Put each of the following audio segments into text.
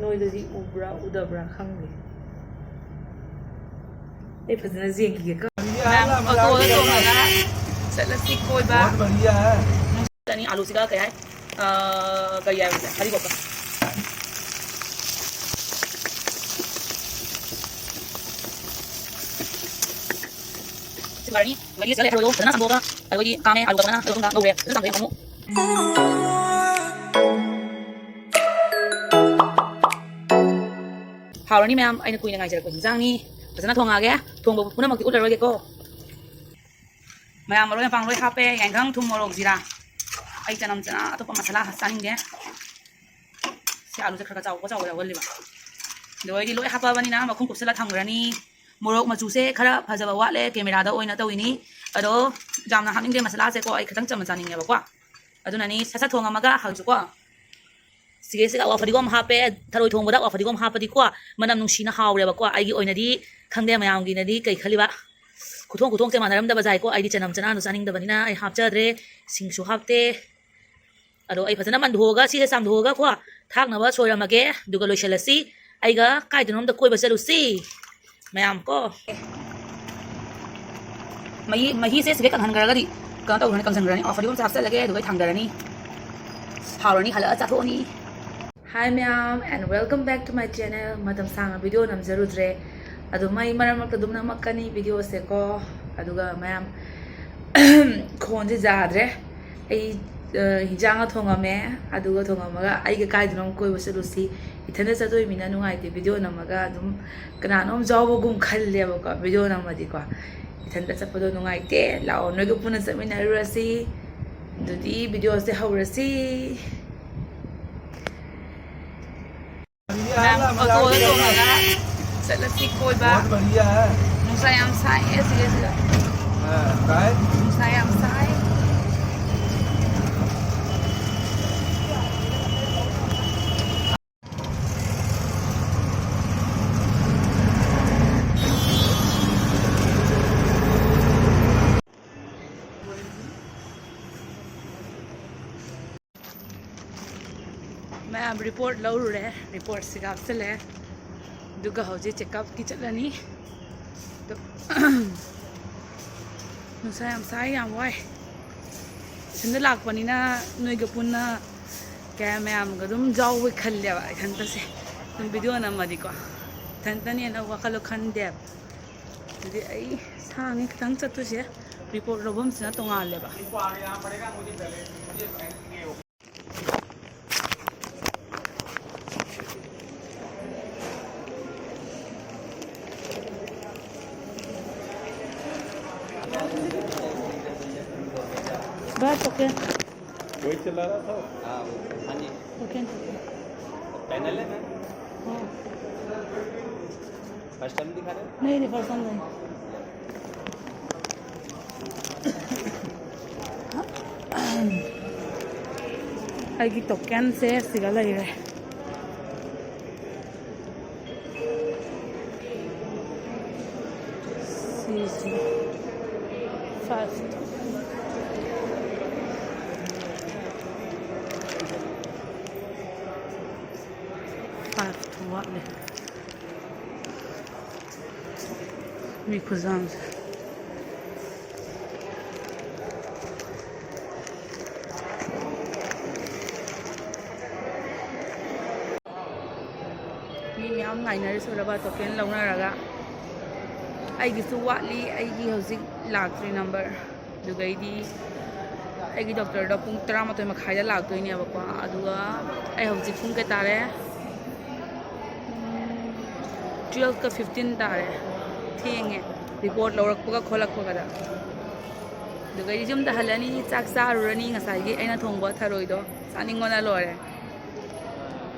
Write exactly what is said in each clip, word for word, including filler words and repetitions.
ꯅꯣꯏꯗꯗꯤ ꯎꯕ꯭ꯔꯥ ꯎꯗꯕ꯭ꯔꯥ ꯈꯪꯗꯦ꯫ ꯑꯩ ꯐꯖꯅ ꯌꯦꯡꯈꯤꯒꯦꯀꯣ꯫ ꯃꯌꯥꯝ ꯑꯣꯇꯣꯗ ꯇꯣꯡꯉꯒ ꯆꯠꯂꯁꯤ ꯀꯣꯏꯕ꯫ ꯆꯠꯂꯅꯤ꯫ ꯑꯥꯂꯨꯁꯤꯒ ꯀꯩ ꯍꯥꯏ, ꯑ, ꯀꯔꯤ ꯍꯥꯏꯕꯁꯦ, ꯍꯔꯤꯕꯣꯞꯀ꯫ ꯁꯤ ꯐꯔꯅꯤ꯫ ꯃꯍꯤꯁꯤꯗ ꯂꯩ ꯊꯔꯣꯏꯗꯣ ꯐꯖꯅ ꯆꯥꯝꯊꯣꯛꯑꯒ ꯑꯩꯈꯣꯏꯒꯤ ꯀꯥꯝꯃꯦ, ꯑꯥꯂꯨꯒ ꯐꯖꯅ ꯑꯗꯨꯒ ꯉꯧꯔꯦ꯫ ꯐꯖꯅ ꯆꯥꯝꯊꯣꯛꯑꯦ ꯑꯃꯨꯛ꯫ ꯍꯥꯎꯔꯅꯤ ꯃꯌꯥꯝ, ꯑꯩꯅ ꯀꯨꯏꯅ ꯉꯥꯏꯖꯔꯛꯄ ꯍꯤꯟꯖꯥꯡꯅꯤ꯫ ꯐꯖꯅ ꯊꯣꯡꯉꯛꯑꯒꯦ꯫ ꯊꯣꯡꯕ ꯄꯨꯝꯅꯃꯛꯇꯤ ꯎꯠꯂꯔꯣꯏꯒꯦꯀꯣ꯫ ꯃꯌꯥꯝ ꯃꯔꯣꯏ ꯃꯄꯥꯡ ꯂꯣꯏ ꯍꯥꯞꯄꯦ꯫ ꯌꯥꯏꯉꯪ, ꯊꯨꯝ, ꯃꯣꯔꯣꯛ, ꯖꯤꯔꯥ꯫ ꯑꯩ ꯆꯅꯝ ꯆꯅꯥ ꯑꯇꯣꯞꯄ ꯃꯁꯥꯂꯥ ꯆꯥꯅꯤꯡꯗꯦ꯫ ꯁꯤ ꯑꯥꯂꯨꯁꯦ ꯈꯔ ꯈꯔ ꯆꯥꯎꯕ ꯆꯥꯎꯕ ꯌꯥꯎꯒꯜꯂꯦꯕ꯫ ꯑꯗꯣ ꯑꯩꯗꯤ ꯂꯣꯏ ꯍꯥꯞꯄꯕꯅꯤꯅ ꯃꯈꯨꯝ ꯀꯨꯞꯁꯜꯂ ꯊꯝꯈ꯭ꯔꯅꯤ꯫ ꯃꯣꯔꯣꯛ ꯃꯆꯨꯁꯦ ꯈꯔ ꯐꯖꯕ ꯋꯥꯠꯂꯦ, ꯀꯦꯃꯦꯔꯥꯗ ꯑꯣꯏꯅ ꯇꯧꯔꯤꯅꯤ꯫ ꯑꯗꯣ ꯌꯥꯝꯅ ꯍꯥꯞꯅꯤꯡꯗꯦ ꯃꯁꯥꯂꯥꯁꯦꯀꯣ, ꯑꯩ ꯈꯤꯇꯪ ꯆꯝꯅ ꯆꯥꯅꯤꯡꯉꯦꯕꯀꯣ꯫ ꯑꯗꯨꯅꯅꯤ ꯁꯠ ꯁꯠ ꯊꯣꯡꯉꯝꯃꯒ ꯍꯧꯖꯤꯛꯀꯣ꯫ ꯁꯤꯒꯦꯁꯤꯒ ꯑꯋꯥ ꯐꯗꯤꯒꯣꯝ ꯍꯥꯞꯄꯦ, ꯊꯔꯣꯏ ꯊꯣꯡꯕꯗ ꯑꯋꯥ ꯐꯗꯤꯒꯣꯝ ꯍꯥꯞꯄꯗꯤꯀꯣ ꯃꯅꯝ ꯅꯨꯡꯁꯤꯅ ꯍꯥꯎꯔꯦꯕꯀꯣ꯫ ꯑꯩꯒꯤ ꯑꯣꯏꯅꯗꯤ ꯈꯪꯗꯦ, ꯃꯌꯥꯝꯒꯤꯅꯗꯤ ꯀꯩ ꯈꯜꯂꯤꯕ꯫ ꯈꯨꯊꯣꯡ ꯈꯨꯊꯣꯡꯁꯦ ꯃꯥꯟꯅꯔꯝꯗꯕ ꯖꯥꯏꯀꯣ꯫ ꯑꯩꯗꯤ ꯆꯅꯝ ꯆꯅꯥꯗꯣ ꯆꯥꯅꯤꯡꯗꯕꯅꯤꯅ ꯑꯩ ꯍꯥꯞꯆꯗ꯭ꯔꯦ, ꯁꯤꯡꯁꯨ ꯍꯥꯞꯇꯦ꯫ ꯑꯗꯣ ꯑꯩ ꯐꯖꯅ ꯃꯟꯊꯣꯛꯑꯒ ꯁꯤꯁꯦ ꯆꯥꯝꯊꯣꯛꯑꯒꯀꯣ ꯊꯥꯛꯅꯕ ꯁꯣꯏꯔꯝꯃꯒꯦ, ꯑꯗꯨꯒ ꯂꯣꯏꯁꯤꯜꯂꯁꯤ꯫ ꯑꯩꯒ ꯀꯥꯏꯗꯅꯣꯝꯗ ꯀꯣꯏꯕ ꯆꯠꯂꯨꯁꯤ ꯃꯌꯥꯝ ꯀꯣ꯫ ꯃꯍꯤ, ꯃꯍꯤꯁꯦ ꯁꯤꯗꯩ ꯀꯪꯍꯟꯈ꯭ꯔꯒꯗꯤ ꯀꯩꯅꯣ ꯇꯧꯈ꯭ꯔꯅꯤ, ꯀꯪꯁꯟꯈ꯭ꯔꯅꯤ꯫ ꯑꯣ, ꯐꯗꯤꯒꯣꯝꯁꯦ ꯍꯥꯞꯆꯜꯂꯒꯦ, ꯑꯗꯨꯒ ꯑꯩ ꯊꯥꯡꯊꯔꯅꯤ꯫ ꯍꯥꯎꯔꯅꯤ, ꯍꯜꯂꯛꯑ ꯆꯥꯊꯣꯛꯑꯅꯤ꯫ Hi ꯃꯌꯥꯝ, and welcome back to my channel. ꯃꯇꯝ ꯁꯥꯡꯅ ꯚꯤꯗꯤꯑꯣ ꯅꯝꯖꯔꯨꯗ꯭ꯔꯦ꯫ ꯑꯗꯨꯝ ꯑꯩ ꯃꯔꯛ ꯃꯔꯛꯇ ꯑꯗꯨꯝ ꯅꯝꯃꯛꯀꯅꯤ ꯚꯤꯗꯤꯑꯣꯁꯦꯀꯣ꯫ ꯑꯗꯨꯒ ꯃꯌꯥꯝ, ꯈꯣꯟꯁꯦ ꯌꯥꯗ꯭ꯔꯦ꯫ ꯑꯩ, ꯑ, ꯍꯤꯟꯖꯥꯡꯒ ꯊꯣꯡꯉꯝꯃꯦ꯫ ꯑꯗꯨꯒ ꯊꯣꯡꯉꯝꯃꯒ ꯑꯩꯒ ꯀꯥꯏꯗꯅꯣꯝ ꯀꯣꯏꯕ ꯆꯠꯂꯨꯁꯤ꯫ ꯏꯊꯟꯗ ꯆꯠꯇꯣꯏꯃꯤꯅ ꯅꯨꯡꯉꯥꯏꯇꯦ ꯚꯤꯗꯤꯑꯣ ꯅꯝꯃꯒ꯫ ꯑꯗꯨꯝ ꯀꯅꯥꯅꯣꯝ ꯌꯥꯎꯕꯒꯨꯝ ꯈꯜꯂꯦꯕꯀꯣ ꯚꯤꯗꯤꯑꯣ ꯅꯝꯃꯗꯤꯀꯣ꯫ ꯏꯊꯟꯗ ꯆꯠꯄꯗꯣ ꯅꯨꯡꯉꯥꯏꯇꯦ꯫ ꯂꯥꯛꯑꯣ, ꯅꯣꯏꯒ ꯄꯨꯟꯅ ꯆꯠꯃꯤꯟꯅꯔꯨꯔꯁꯤ꯫ ꯑꯗꯨꯗꯤ ꯚꯤꯗꯤꯑꯣꯁꯦ ꯍꯧꯔꯁꯤ꯫ ꯃꯌꯥꯝ ꯑꯣꯇꯣꯗ ꯇꯣꯡꯉꯒ ꯆꯠꯂꯁꯤ ꯀꯣꯏꯕ꯫ ꯅꯨꯡꯁꯥ ꯌꯥꯝ ꯁꯥꯏꯌꯦ ꯁꯤꯗꯩꯁꯤꯗ꯫ ꯅꯨꯡꯁꯥ ꯌꯥꯝ ꯁꯥꯏ꯫ ꯃꯌꯥꯝ ꯔꯤꯄꯣꯔꯠ ꯂꯧꯔꯨꯔꯦ, ꯔꯤꯄꯣꯔꯠꯁꯤꯒ ꯍꯥꯞꯆꯤꯜꯂꯦ, ꯑꯗꯨꯒ ꯍꯧꯖꯤꯛ ꯆꯦꯛꯑꯞꯀꯤ ꯆꯠꯂꯅꯤ꯫ ꯑꯗꯣ, ꯅꯨꯡꯁꯥ ꯌꯥꯝ ꯁꯥꯏ, ꯌꯥꯝ ꯋꯥꯏ꯫ ꯏꯊꯟꯗ ꯂꯥꯛꯄꯅꯤꯅ ꯅꯣꯏꯒ ꯄꯨꯟꯅ ꯀꯌꯥ ꯃꯌꯥꯝꯒ ꯑꯗꯨꯝ ꯌꯥꯎꯕ ꯈꯜꯂꯦꯕ ꯏꯊꯟꯇꯁꯦ꯫ ꯑꯗꯨꯝ ꯚꯤꯗꯤꯑꯣ ꯅꯝꯃꯗꯤꯀꯣ, ꯏꯊꯟꯇꯅꯦꯅ ꯋꯥꯈꯜꯗꯣ ꯈꯟꯗꯦꯕ꯫ ꯑꯗꯨꯗꯤ ꯑꯩ ꯁꯥꯡꯉꯦ ꯈꯤꯇꯪ ꯆꯠꯇꯣꯏꯁꯦ, ꯔꯤꯄꯣꯔꯠ ꯂꯧꯐꯝꯁꯤꯅ ꯇꯣꯉꯥꯜꯂꯦꯕ꯫ बस, ओके। वही चला रहा था। हाँ, हाँ जी। ओके। पैनल है ना? हाँ। फर्स्ट टाइम दिखा रहे हैं? नहीं, नहीं, फर्स्ट टाइम नहीं। ꯑꯩꯒꯤ ꯇꯣꯀꯦꯟꯁꯦ ꯁꯤꯗ ꯂꯩꯔꯦ꯫ ꯁꯤꯁꯤ ꯐꯥꯏꯚ꯫ ꯐꯥꯏꯚ ꯋꯥꯠꯂꯤ꯫ ꯃꯤ ꯈꯨꯌꯥꯝꯁꯦ꯫ ꯃꯤ ꯃꯌꯥꯝ ꯉꯥꯏꯅꯔꯤ ꯁꯣꯔꯕꯥ ꯇꯣꯀꯦꯟ ꯂꯧꯅꯔꯒ꯫ ꯑꯩꯒꯤꯁꯨ ꯋꯥꯠꯂꯤ, ꯑꯩꯒꯤ ꯍꯧꯖꯤꯛ ꯂꯥꯛꯇ꯭ꯔꯤ ꯅꯝꯕꯔ꯫ ꯑꯗꯨꯒꯩꯗꯤ ꯑꯩꯒꯤ ꯗꯣꯛꯇꯔꯗꯣ ꯄꯨꯡ ꯇꯔꯥꯃꯥꯊꯣꯏ ꯃꯈꯥꯏꯗ ꯂꯥꯛꯇꯣꯏꯅꯦꯕꯀꯣ꯫ ꯑꯗꯨꯒ ꯑꯩ ꯍꯧꯖꯤꯛ ꯄꯨꯡ ꯀꯌꯥ ꯇꯥꯔꯦ? ꯇꯨꯋꯦꯜꯐꯀ ꯐꯤꯐꯇꯤꯟ ꯇꯥꯔꯦ꯫ ꯊꯦꯡꯉꯦ, ꯔꯤꯄꯣꯔꯠ ꯂꯧꯔꯛꯄꯒ ꯈꯣꯠꯂꯛꯄꯒꯗ꯫ ꯑꯗꯨꯒ ꯑꯩ ꯌꯨꯝꯗ ꯍꯜꯂꯅꯤ, ꯆꯥꯛ ꯆꯥꯔꯨꯔꯅꯤ꯫ ꯉꯁꯥꯏꯒꯤ ꯑꯩꯅ ꯊꯣꯡꯕ ꯊꯔꯣꯏꯗꯣ ꯆꯥꯅꯤꯡꯕꯅ ꯂꯣꯏꯔꯦ꯫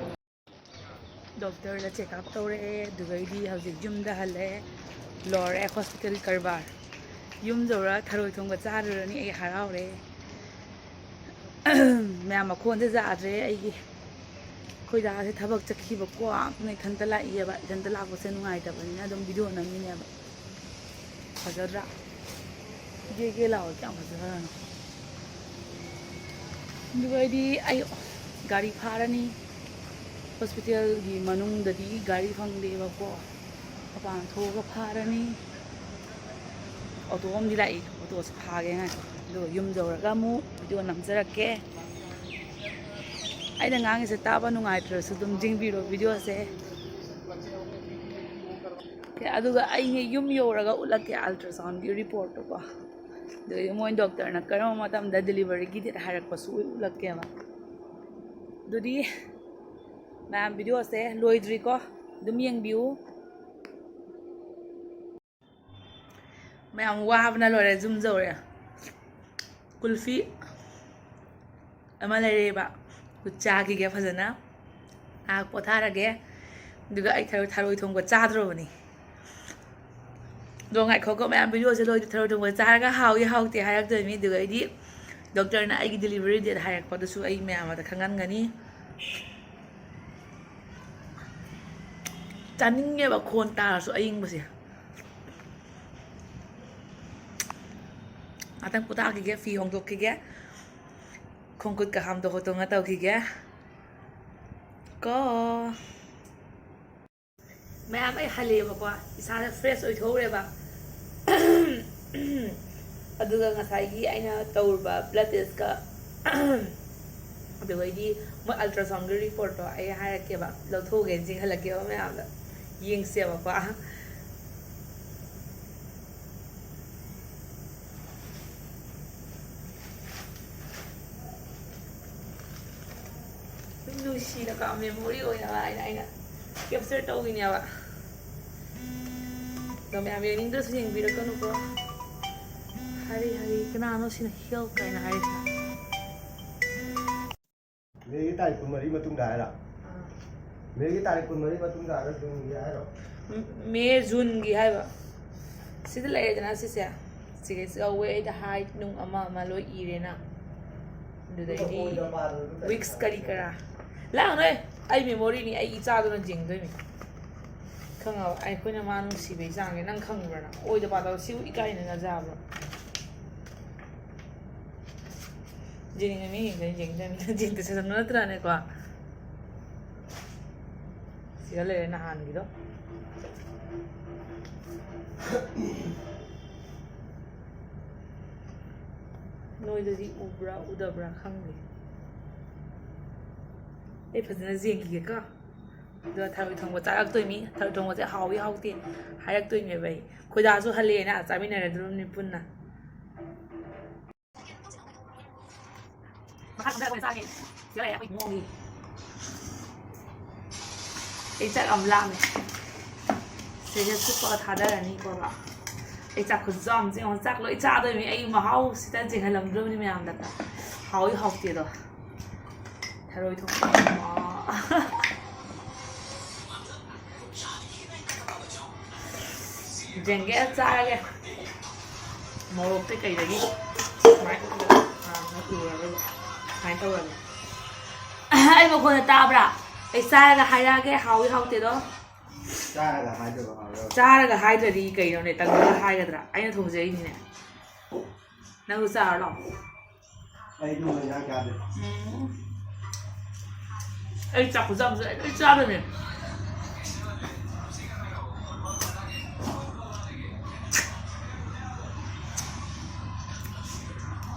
ꯗꯣꯛꯇꯔꯗ ꯆꯦꯛꯑꯞ ꯇꯧꯔꯛꯑꯦ, ꯑꯗꯨꯒꯩꯗꯤ ꯍꯧꯖꯤꯛ ꯌꯨꯝꯗ ꯍꯜꯂꯛꯑꯦ꯫ ꯂꯣꯏꯔꯦ ꯍꯣꯁꯄꯤꯇꯥꯜ ꯀꯔꯕꯥꯔ꯫ ꯌꯨꯝ ꯌꯧꯔ ꯊꯔꯣꯏ ꯊꯣꯡꯕ ꯆꯥꯔꯨꯔꯅꯤ꯫ ꯑꯩ ꯍꯔꯥꯎꯔꯦ꯫ ꯃꯌꯥꯝ ꯃꯈꯣꯟꯁꯦ ꯌꯥꯗ꯭ꯔꯦ ꯑꯩꯒꯤ꯫ ꯑꯩꯈꯣꯏ ꯗꯥꯁꯦ ꯊꯕꯛ ꯆꯠꯈꯤꯕꯀꯣ, ꯑꯗꯨꯅ ꯏꯊꯟꯇ ꯂꯥꯛꯏꯑꯕ꯫ ꯏꯊꯟꯇ ꯂꯥꯛꯄꯁꯦ ꯅꯨꯡꯉꯥꯏꯇꯕꯅꯤꯅ ꯑꯗꯨꯝ ꯚꯤꯗꯤꯑꯣ ꯅꯝꯃꯤꯅꯦꯕ꯫ ꯐꯖꯗ꯭ꯔꯥ? ꯒꯦ ꯒꯦ ꯂꯥꯎꯔ ꯀꯌꯥꯝ ꯐꯖꯈ꯭ꯔꯅꯣ꯫ ꯑꯗꯨꯒ ꯑꯩꯗꯤ ꯑꯩ ꯒꯥꯔꯤ ꯐꯥꯔꯅꯤ꯫ ꯍꯣꯁꯄꯤꯇꯥꯜꯒꯤ ꯃꯅꯨꯡꯗꯗꯤ ꯒꯥꯔꯤ ꯐꯪꯗꯦꯕꯀꯣ꯫ ꯃꯄꯥꯟ ꯊꯣꯛꯑꯒ ꯐꯥꯔꯅꯤ꯫ ꯑꯣꯇꯣ ꯑꯃꯗꯤ ꯂꯥꯛꯏ, ꯑꯣꯇꯣꯁꯦ ꯐꯥꯒꯦ ꯉꯥꯏ꯫ ꯑꯗꯨꯒ ꯌꯨꯝ ꯌꯧꯔꯒ ꯑꯃꯨꯛ ꯚꯤꯗꯤꯑꯣ ꯅꯝꯖꯔꯛꯀꯦ꯫ ꯑꯩꯅ ꯉꯥꯡꯉꯤꯁꯦ ꯇꯥꯕ ꯅꯨꯡꯉꯥꯏꯇ꯭ꯔꯁꯨ ꯑꯗꯨꯝ ꯌꯦꯡꯕꯤꯔꯣ ꯚꯤꯗꯤꯑꯣꯁꯦ꯫ ꯑꯗꯨꯒ ꯑꯩ ꯌꯨꯝ ꯌꯧꯔꯒ ꯎꯠꯂꯛꯀꯦ ꯑꯜꯇ꯭ꯔꯥꯁꯥꯎꯟꯒꯤ ꯔꯤꯄꯣꯔꯠꯇꯨꯀꯣ꯫ ꯑꯗꯨꯒꯤ ꯃꯣꯏ ꯗꯣꯛꯇꯔꯅ ꯀꯔꯝꯕ ꯃꯇꯝꯗ ꯗꯦꯂꯤꯚꯔꯤꯒꯤ ꯗꯦꯠ ꯍꯥꯏꯔꯛꯄꯁꯨ ꯎꯠꯂꯛꯀꯦꯕ꯫ ꯑꯗꯨꯗꯤ ꯃꯌꯥꯝ ꯚꯤꯗꯤꯑꯣꯁꯦ ꯂꯣꯏꯗ꯭ꯔꯤꯀꯣ, ꯑꯗꯨꯝ ꯌꯦꯡꯕꯤꯌꯨ꯫ ꯃꯌꯥꯝ ꯋꯥꯕꯅ ꯂꯣꯏꯔꯦ, ꯌꯨꯝ ꯌꯧꯔꯦ꯫ ꯀꯨꯜꯐꯤ ꯑꯃ ꯂꯩꯔꯦꯕ, ꯑꯗꯨ ꯆꯥꯈꯤꯒꯦ ꯐꯖꯅ, ꯉꯥꯏꯍꯥꯛ ꯄꯣꯊꯥꯔꯒꯦ꯫ ꯑꯗꯨꯒ ꯑꯩ ꯊꯔꯣꯏ, ꯊꯔꯣꯏ ꯊꯣꯡꯕ ꯆꯥꯗ꯭ꯔꯣꯕꯅꯤ꯫ ꯑꯗꯣ ꯉꯥꯏꯈꯣꯀꯣ ꯃꯌꯥꯝ, ꯚꯤꯗꯤꯑꯣꯁꯦ ꯂꯣꯏꯗ꯭ꯔꯤ꯫ ꯊꯔꯣꯏ ꯊꯣꯡꯕ ꯆꯥꯔꯒ ꯍꯥꯎꯏ ꯍꯥꯎꯇꯦ ꯍꯥꯏꯔꯛꯇꯣꯏꯅꯤ꯫ ꯑꯗꯨꯒ ꯑꯩꯗꯤ ꯗꯣꯛꯇꯔꯅ ꯑꯩꯒꯤ ꯗꯦꯂꯤꯚꯔꯤ ꯗꯦꯠ ꯍꯥꯏꯔꯛꯄꯗꯨꯁꯨ ꯑꯩ ꯃꯌꯥꯝ ꯑꯃꯗ ꯈꯪꯍꯟꯒꯅꯤ꯫ ꯆꯥꯅꯤꯡꯉꯦꯕ ꯈꯣꯟ ꯇꯥꯔꯁꯨ ꯑꯏꯪꯕꯁꯦ꯫ ꯉꯥꯛꯇꯪ ꯄꯣꯊꯥꯈꯤꯒꯦ, ꯐꯤ ꯍꯣꯡꯗꯣꯛꯈꯤꯒꯦ, ꯈꯣꯡ ꯈꯨꯠꯀ ꯍꯥꯝꯗꯣꯛ ꯈꯣꯠꯇꯣꯛꯅ ꯇꯧꯈꯤꯒꯦ ꯀꯣ꯫ ꯃꯌꯥꯝ ꯑꯩ ꯍꯜꯂꯛꯑꯦꯕꯀꯣ, ꯏꯁꯥꯁꯦ ꯐ꯭ꯔꯦꯁ ꯑꯣꯏꯊꯣꯛꯎꯔꯦꯕ꯫ ꯑꯗꯨꯒ ꯉꯁꯥꯏꯒꯤ ꯑꯩꯅ ꯇꯧꯔꯨꯕ ꯕ꯭ꯂꯠ ꯇꯦꯁꯀ ꯑꯗꯨꯒꯩꯗꯤ ꯃꯣꯏ ꯑꯜꯇ꯭ꯔꯥꯁꯥꯎꯟꯒꯤ ꯔꯤꯄꯣꯔꯠꯇꯣ ꯑꯩ ꯍꯥꯏꯔꯛꯀꯦꯕ, ꯂꯧꯊꯣꯛꯎꯒꯦꯅ ꯆꯤꯡꯍꯜꯂꯛꯀꯦꯕ ꯃꯌꯥꯝꯗ꯫ ꯌꯦꯡꯁꯦꯕꯀꯣ꯫ ꯅꯨꯡꯁꯤꯅꯀꯣ, ꯃꯦꯃꯣꯔꯤ ꯑꯣꯏꯅꯕ ꯍꯥꯏꯅ ꯑꯩꯅ ꯀꯦꯞꯆꯔ ꯇꯧꯈꯤꯅꯦꯕ꯫ ꯑꯗꯣ ꯃꯌꯥꯝ ꯌꯦꯡꯅꯤꯡꯗ꯭ꯔꯁꯨ ꯌꯦꯡꯕꯤꯔꯛꯀꯅꯨꯀꯣ꯫ ꯍꯔꯤ ꯍꯔꯤ, ꯀꯅꯥꯅꯣ ꯁꯤꯅ ꯍꯦꯜ ꯀꯥꯏꯅ ꯍꯥꯏꯔꯤꯁꯤꯅ? ꯃꯦꯒꯤ ꯇꯥꯔꯤꯛ ꯀꯨꯟꯃꯔꯤ ꯃꯇꯨꯡꯗ ꯍꯥꯏꯔꯣ? ꯑꯥ꯫ ꯃꯦꯒꯤ ꯇꯥꯔꯤꯛ ꯀꯨꯟꯃꯔꯤ ꯃꯇꯨꯡꯗ ꯍꯥꯏꯔꯣ, ꯖꯨꯟꯒꯤ ꯍꯥꯏꯔꯣ? ꯃꯦ, ꯖꯨꯟꯒꯤ ꯍꯥꯏꯕ꯫ ꯁꯤꯗ ꯂꯩꯔꯦꯗꯅ ꯁꯤꯁꯦ꯫ ꯁꯤꯒꯩꯁꯤꯒ ꯋꯦꯠ, ꯍꯥꯏꯠ ꯅꯨꯡ ꯑꯃ ꯑꯃ ꯂꯣꯏ ꯏꯔꯦꯅ꯫ ꯑꯗꯨꯗꯩꯗꯤ ꯑꯣꯏꯗ ꯄꯥꯗꯕꯗꯨ ꯀꯔꯤ ꯋꯤꯛꯁ ꯀꯔꯤ ꯀꯔꯥ꯫ ꯂꯥꯛꯑꯣꯅꯦ! ꯑꯩ ꯃꯦꯃꯣꯔꯤꯅꯤ, ꯑꯩ ꯏꯆꯥꯗꯨꯅ ꯌꯦꯡꯗꯣꯏꯅꯤ꯫ ꯈꯪꯉꯕ? ꯑꯩꯈꯣꯏꯅ ꯃꯥ ꯅꯨꯡꯁꯤꯕꯩ ꯆꯥꯡꯁꯦ ꯅꯪ ꯈꯪꯕ꯭ꯔꯥ ꯅꯪ? ꯑꯣꯏꯗ ꯄꯥꯗꯕ ꯁꯤꯕꯨ ꯏꯀꯥꯏꯅ ꯅꯖꯥꯕ꯭ꯔꯣ? ꯌꯦꯡꯅꯤꯡꯉꯦ, ꯃꯤ ꯌꯦꯡꯗꯣꯏꯅꯤ, ꯌꯦꯡꯗꯣꯏꯅꯤ꯫ ꯌꯦꯡꯗ ꯁꯖꯟꯕ ꯅꯠꯇ꯭ꯔꯥꯅꯦꯀꯣ? ꯁꯤꯗ ꯂꯩꯔꯦ ꯅꯍꯥꯟꯒꯤꯗꯣ꯫ ꯅꯣꯏꯗꯗꯤ ꯎꯕ꯭ꯔꯥ ꯎꯗꯕ꯭ꯔꯥ ꯈꯪꯗꯦ꯫ ꯑꯩ ꯐꯖꯅ ꯌꯦꯡꯈꯤꯒꯦꯀꯣ꯫ ꯑꯗꯨꯒ ꯊꯔꯣꯏ ꯊꯣꯡꯕ ꯆꯥꯔꯛꯇꯣꯏꯅꯤ꯫ ꯊꯔꯣꯏ ꯊꯣꯡꯕꯁꯦ ꯍꯥꯎꯏ ꯍꯥꯎꯇꯦ ꯍꯥꯏꯔꯛꯇꯣꯏꯅꯦꯕ ꯑꯩ꯫ ꯈꯣꯏꯗꯥꯁꯨ ꯍꯜꯂꯛꯑꯦꯅ ꯆꯥꯃꯤꯟꯅꯔꯗꯣꯔꯤꯕꯅꯤ ꯄꯨꯟꯅ꯫ ꯃꯈꯥ ꯊꯝꯊꯔꯛꯄ ꯑꯣꯏꯅ ꯆꯥꯔꯒꯦ꯫ ꯁꯤꯗ ꯂꯩꯔꯦ ꯑꯩꯈꯣꯏ ꯃꯑꯣꯡꯒꯤ꯫ ꯑꯩ ꯆꯥꯛ ꯌꯥꯝ ꯂꯥꯝꯃꯦ꯫ ꯁꯤꯁꯦ ꯆꯨꯞꯄꯒ ꯊꯥꯗꯔꯅꯤꯀꯣ꯫ ꯑꯩ ꯆꯥꯛ ꯈꯨꯆꯥ ꯑꯃ ꯌꯦꯡꯉꯣ꯫ ꯆꯥꯛ ꯂꯣꯏ ꯆꯥꯗꯣꯏꯅꯤ꯫ ꯑꯩ ꯃꯍꯥꯎ ꯁꯤꯗ ꯌꯦꯡꯍꯜꯂꯝꯗ꯭ꯔꯕꯅꯤ ꯃꯌꯥꯝꯗ꯫ ꯍꯥꯎꯏ ꯍꯥꯎꯇꯦꯗꯣ꯫ ꯊꯔꯣꯏ ꯊꯣꯡꯕ꯫ ꯌꯦꯡꯒꯦ, ꯆꯥꯔꯒꯦ꯫ ꯃꯣꯔꯣꯛꯇꯩ ꯀꯩꯗꯒꯤ ꯁꯨꯃꯥꯏꯅ ꯇꯧꯔꯒ, ꯑꯥ, ꯎꯔꯒ ꯁꯨꯃꯥꯏꯅ ꯇꯧꯔꯒꯦ꯫ ꯑꯩ ꯃꯈꯣꯟꯗ ꯇꯥꯕ꯭ꯔꯥ? ꯑꯩ ꯆꯥꯔꯒ ꯍꯥꯏꯔꯛꯑꯒꯦ, ꯍꯥꯎꯏ ꯍꯥꯎꯇꯦꯗꯣ꯫ ꯆꯥꯔꯒ ꯍꯥꯏꯗꯣꯏꯕ ꯍꯥꯎꯏ ꯍꯥꯎꯇꯦ꯫ ꯆꯥꯔꯒ ꯍꯥꯏꯗ꯭ꯔꯗꯤ ꯀꯩꯅꯣꯅꯦ, ꯇꯪꯉꯒ ꯍꯥꯏꯒꯗ꯭ꯔꯥ? ꯑꯩꯅ ꯊꯣꯡꯖꯩꯅꯤꯅꯦ꯫ ꯅꯪꯁꯨ ꯆꯥꯔꯣ ꯂꯥꯎ꯫ ꯑꯩ ꯅꯣꯡꯃ ꯏꯟꯖꯥꯡ ꯆꯥꯗꯦ꯫ ꯎꯝ꯫ ꯑꯩ ꯆꯥꯛ ꯈꯨꯆꯥ ꯑꯃ ꯆꯥꯏ, ꯂꯣꯏ ꯆꯥꯗꯣꯏꯅꯦ꯫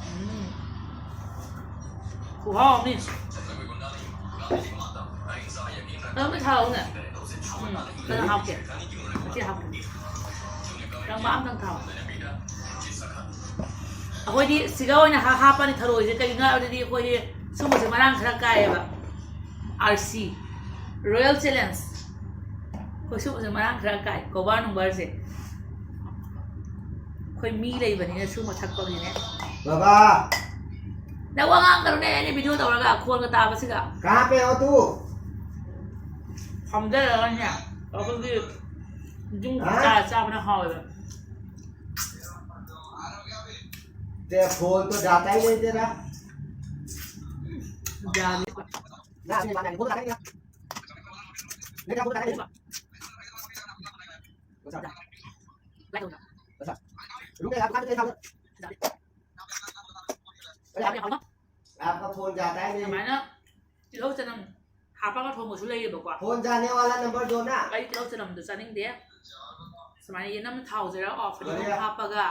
ꯎꯝ꯫ ꯈꯨꯍꯥꯎ ꯑꯃꯅꯤ꯫ ꯑꯗꯨꯝ ꯊꯥꯎꯅꯦ꯫ ꯎꯝ꯫ ꯀꯩꯅꯣ ꯍꯥꯞꯀꯦ꯫ ꯃꯆꯦ ꯍꯥꯞꯀꯦ꯫ ꯅꯪ ꯃꯥ ꯑꯝꯇꯪ ꯊꯥꯎ꯫ ꯑꯩꯈꯣꯏꯗꯤ ꯁꯤꯒ ꯑꯣꯏꯅ ꯍꯥ-, ꯍꯥꯞꯄꯅꯤ ꯊꯔꯣꯏꯁꯦ꯫ ꯀꯩꯒꯤꯅꯣ ꯍꯥꯏꯕꯗꯗꯤ ꯑꯩꯈꯣꯏꯗꯤ ꯁꯨꯝꯕꯁꯦ ꯃꯔꯥꯡ ꯈꯔ ꯀꯥꯏꯌꯦꯕ꯫ R C, Royal Challenge꯫ ꯑꯩꯈꯣꯏ ꯁꯨꯝꯕꯁꯦ ꯃꯔꯥꯡ ꯈꯔ ꯀꯥꯏ, ꯀꯣꯕꯔ ꯅꯨꯡꯕꯔꯁꯦ꯫ ꯑꯩꯈꯣꯏ ꯃꯤ ꯂꯩꯕꯅꯤꯅ ꯁꯨꯝꯕ ꯊꯛꯄꯒꯤꯅꯦ꯫ ꯕꯕꯥ! ꯅꯪ ꯋꯥ ꯉꯥꯡꯒꯅꯨꯅꯦ, ꯑꯩꯅ video ꯇꯧꯔꯒ ꯈꯣꯟꯒ ꯇꯥꯕꯁꯤꯒ꯫ ꯀꯍꯥ ꯄꯦ ꯍꯣ ꯇꯨ? ꯐꯝꯗꯔꯒꯅꯦ, ꯑꯩꯈꯣꯏꯒꯤ ꯌꯨꯝꯒꯤ ꯍꯥ? ꯆꯥ ꯆꯥꯕꯅ ꯍꯥꯎꯋꯦꯕ꯫ तेरा फोन तो जाता ही नहीं तेरा। ꯌꯥꯗꯦ꯫ ना, अपने पास आने, फोन तो जाता ही नहीं तेरा। नहीं, तेरा फोन तो जाता ही नहीं। अच्छा। अच्छा। रुक जा, दुकान पे जाओ। अरे, आपका फोन जाता है नहीं। ꯇꯤꯜꯍꯧ ꯆꯅꯝ ꯍꯥꯞꯄꯒ ꯊꯣꯡꯕꯁꯨ ꯂꯩꯌꯦꯕꯀꯣ꯫ फोन जाने वाला नंबर दो ना। ꯑꯩ ꯇꯤꯜꯍꯧ ꯆꯅꯝꯗꯣ ꯆꯥꯅꯤꯡꯗꯦ꯫ ꯁꯨꯃꯥꯏꯅ ꯌꯦꯅꯝ ꯊꯥꯎꯁꯤꯔ ꯑꯣꯐ ꯑꯗꯨꯝ ꯂꯣꯏꯔꯦ꯫ ꯍꯥꯞꯄꯒ꯫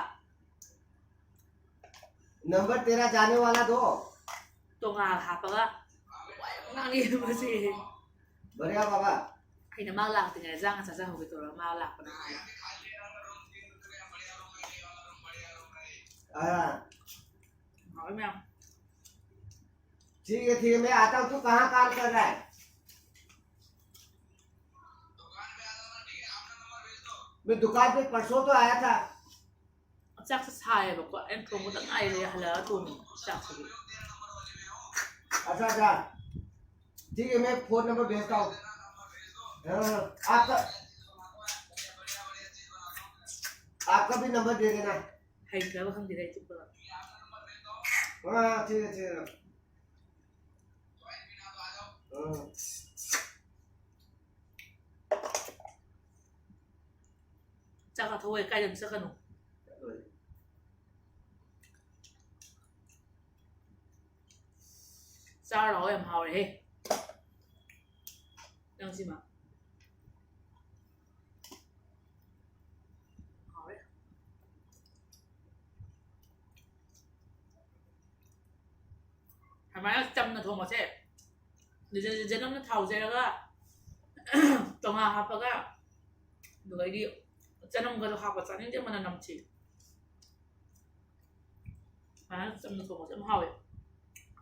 नंबर तेरा जाने वाला दो। ꯇꯣꯉꯥꯟ ꯍꯥꯞꯄꯒ꯫ ꯉꯥꯡꯉꯦ ꯃꯁꯤ꯫ बढ़िया बाबा। ꯑꯩꯅ ꯃꯥ ꯂꯥꯛꯇ꯭ꯔꯤꯉꯩꯗ ꯆꯥꯛ ꯆꯥꯖꯍꯧꯒꯦ ꯇꯧꯔꯒ ꯃꯥ ꯂꯥꯛꯄꯅ ꯍꯥꯟꯅ꯫ हाँ। ꯍꯥꯎꯋꯦ ꯃꯌꯥꯝ꯫ ठीक है ठीक है, मैं आता हूँ। तू कहाँ काम कर रहा है? मैं दुकान पे परसों तो आया था। ꯆꯥꯛꯁꯦ ꯁꯥꯏꯌꯦꯕꯀꯣ, ꯑꯩꯅ ꯊꯣꯡꯕꯗ ꯉꯥꯏꯔꯦ ꯍꯜꯂꯛꯑꯒ ꯊꯣꯡꯉꯤ ꯆꯥꯛꯁꯤꯗꯤ꯫ अच्छा अच्छा, ठीक है, मैं फोन नंबर भेजता हूँ। हाँ, आपका आपका भी नंबर दे देना। ꯍꯩꯇ꯭ꯔꯕ ꯈꯪꯗꯦꯗ ꯑꯩ ꯆꯨꯞꯄꯒ꯫ हाँ हाँ, ठीक है ठीक है। हाँ। ꯆꯥꯛ ꯆꯥꯊꯣꯛꯑꯦ, ꯀꯥꯏꯗ ꯑꯃꯨꯛ ꯆꯠꯀꯅꯨ꯫ ꯆꯥꯔ ꯂꯥꯛꯑꯣ, ꯌꯥꯝ ꯍꯥꯎꯔꯦꯍꯦ꯫ ꯅꯪ ꯁꯤꯃ꯫ ꯍꯥꯎꯔꯦ꯫ ꯑꯗꯨꯃꯥꯏꯅ ꯆꯝꯅ ꯊꯣꯡꯕꯁꯦ꯫ ꯖꯦ-, ꯖꯦꯅꯝꯅ ꯊꯥꯎ ꯌꯩꯔꯒ ꯆꯉꯥꯡ ꯍꯥꯞꯄꯒ ꯑꯗꯨꯗꯩꯗꯤ ꯆꯅꯝꯒꯗꯣ ꯍꯥꯞꯄ ꯆꯥꯅꯤꯡꯗꯦ, ꯃꯅꯝ ꯅꯝꯊꯤ꯫ ꯁꯨꯃꯥꯏꯅ ꯆꯝꯅ ꯊꯣꯡꯕꯁꯦ ꯌꯥꯝ ꯍꯥꯎꯋꯦ꯫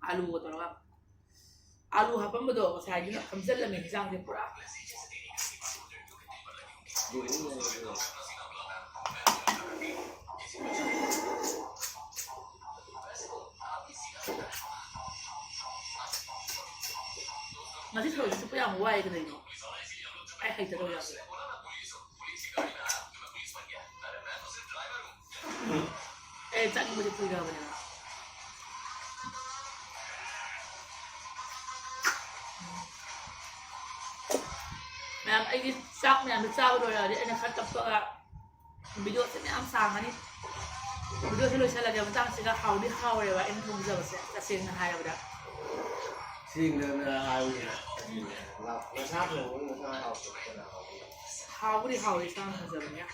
ꯑꯥꯂꯨꯒ ꯇꯧꯔꯒ꯫ ꯑꯥꯂꯨ ꯍꯥꯞꯄꯝꯕꯗꯣ ꯉꯁꯥꯏꯒꯤꯅ ꯐꯝꯖꯜꯂꯝꯃꯦ ꯍꯤꯟꯖꯥꯡꯁꯦ ꯄꯨꯔꯥ꯫ ꯉꯁꯤ ꯊꯕꯛꯁꯦ ꯆꯠꯄ ꯌꯥꯝ ꯋꯥꯏ, ꯀꯩꯗꯧꯔꯤꯅꯣ? ꯑꯩ ꯍꯩꯇꯗꯧ ꯌꯥꯝ ꯂꯩ꯫ ꯑꯦ, ꯆꯠꯅꯤꯡꯕꯁꯦ ꯀꯨꯏꯔꯕꯅꯦꯕ꯫ ꯃꯌꯥꯝ, ꯑꯩꯒꯤ ꯆꯥꯛ ꯃꯌꯥꯝꯗꯣ ꯆꯥꯕ ꯂꯣꯏꯔꯛꯑꯗꯤ ꯑꯩꯅ ꯈꯔ ꯇꯞꯄꯒ ꯚꯤꯗꯤꯑꯣꯁꯦ ꯃꯌꯥꯝ ꯁꯥꯡꯉꯅꯤ꯫ ꯚꯤꯗꯤꯑꯣꯁꯦ ꯂꯣꯏꯁꯤꯜꯂꯒꯦ꯫ ꯃꯇꯥꯡꯁꯤꯗ ꯍꯥꯎꯗꯤ ꯍꯥꯎꯔꯦꯕ ꯑꯩꯅ ꯊꯣꯡꯖꯕꯁꯦ, ꯇꯁꯦꯡꯅ ꯍꯥꯏꯔꯕꯗ꯫ ꯆꯦꯡꯗꯅ ꯍꯥꯏꯕꯅꯤꯅ꯫ ꯅꯁꯥ ꯊꯣꯡꯕ ꯅꯁꯥ ꯍꯥꯎꯇꯕ ꯀꯅꯥ ꯍꯥꯎꯒꯦ? ꯍꯥꯎꯕꯨꯗꯤ ꯍꯥꯎꯋꯦ, ꯏꯁꯥꯅ ꯊꯣꯡꯖꯕꯅꯤꯅ꯫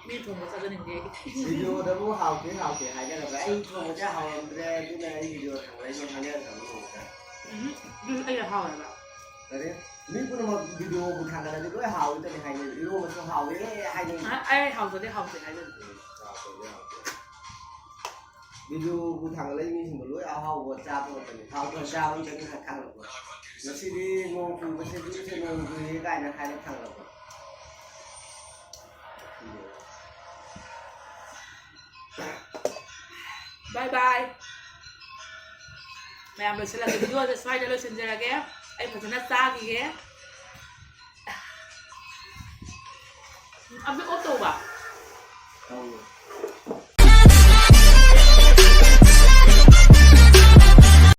ꯃꯤ ꯊꯣꯡꯕ ꯆꯥꯖꯅꯤꯡꯗꯦ ꯑꯩꯗꯤ꯫ ꯚꯤꯗꯤꯑꯣꯗꯕꯨ ꯍꯥꯎꯇꯦ ꯍꯥꯎꯇꯦ ꯍꯥꯏꯅꯔꯒ ꯑꯩ ꯊꯣꯡꯕꯁꯦ ꯍꯥꯎꯔꯝꯗ꯭ꯔꯦ, ꯑꯗꯨꯅ ꯑꯩ ꯚꯤꯗꯤꯑꯣ ꯊꯥꯡꯒꯠꯂꯛꯏꯅꯦ ꯍꯥꯏꯅꯔꯛꯀꯅꯨ꯫ ꯎꯝ, ꯑꯗꯨ ꯑꯩꯅ ꯍꯥꯎꯋꯦꯕ꯫ ꯀꯔꯤ? ꯃꯤ ꯄꯨꯝꯅꯃꯛ ꯚꯤꯗꯤꯑꯣꯕꯨ ꯊꯥꯡꯒꯠꯂꯗꯤ ꯂꯣꯏ ꯍꯥꯎꯋꯤ ꯀꯔꯤ ꯍꯥꯏꯅꯩ? ꯏꯔꯣꯝꯕꯁꯨ ꯍꯥꯎꯋꯦ ꯍꯥꯏꯅꯩ꯫ ꯑ, ꯑꯩ ꯍꯥꯎꯇꯗꯤ ꯍꯥꯎꯇꯦ ꯍꯥꯏꯗꯣꯏꯅꯤ꯫ ꯎꯝ, ꯍꯥꯎꯇꯗꯤ ꯍꯥꯎꯇꯦ꯫ ꯚꯤꯗꯤꯑꯣꯕꯨ ꯊꯥꯡꯒꯠꯂꯛꯏ ꯃꯤꯁꯤꯡꯗꯣ ꯂꯣꯏ ꯑꯍꯥꯎꯕ ꯆꯥꯕ ꯉꯥꯛꯇꯅꯤ꯫ ꯍꯥꯎꯇꯕ ꯆꯥꯕ ꯑꯝꯇ ꯊꯥꯡꯒꯠꯂꯛꯄ꯫ ꯉꯁꯤꯗꯤ ꯅꯣꯡ ꯆꯨꯕꯁꯦ ꯌꯨꯝꯁꯦ ꯅꯣꯡ ꯆꯨꯏꯌꯦ ꯀꯥꯏꯅ ꯍꯥꯏꯔ ꯊꯥꯡꯒꯠꯂꯛꯄ꯫ Bye bye. ꯃꯌꯥꯝ ꯂꯣꯏꯁꯤꯜꯂꯒꯦ, ꯚꯤꯗꯤꯑꯣꯁꯦ ꯁ꯭ꯋꯥꯏꯗ ꯂꯣꯏꯁꯤꯟꯖꯔꯒꯦ꯫ ꯑꯩ ꯐꯖꯅ ꯆꯥꯈꯤꯒꯦ꯫ ꯑꯝꯇ ꯑꯣꯐ ꯇꯧꯕ꯫ ꯇꯧꯔꯣ꯫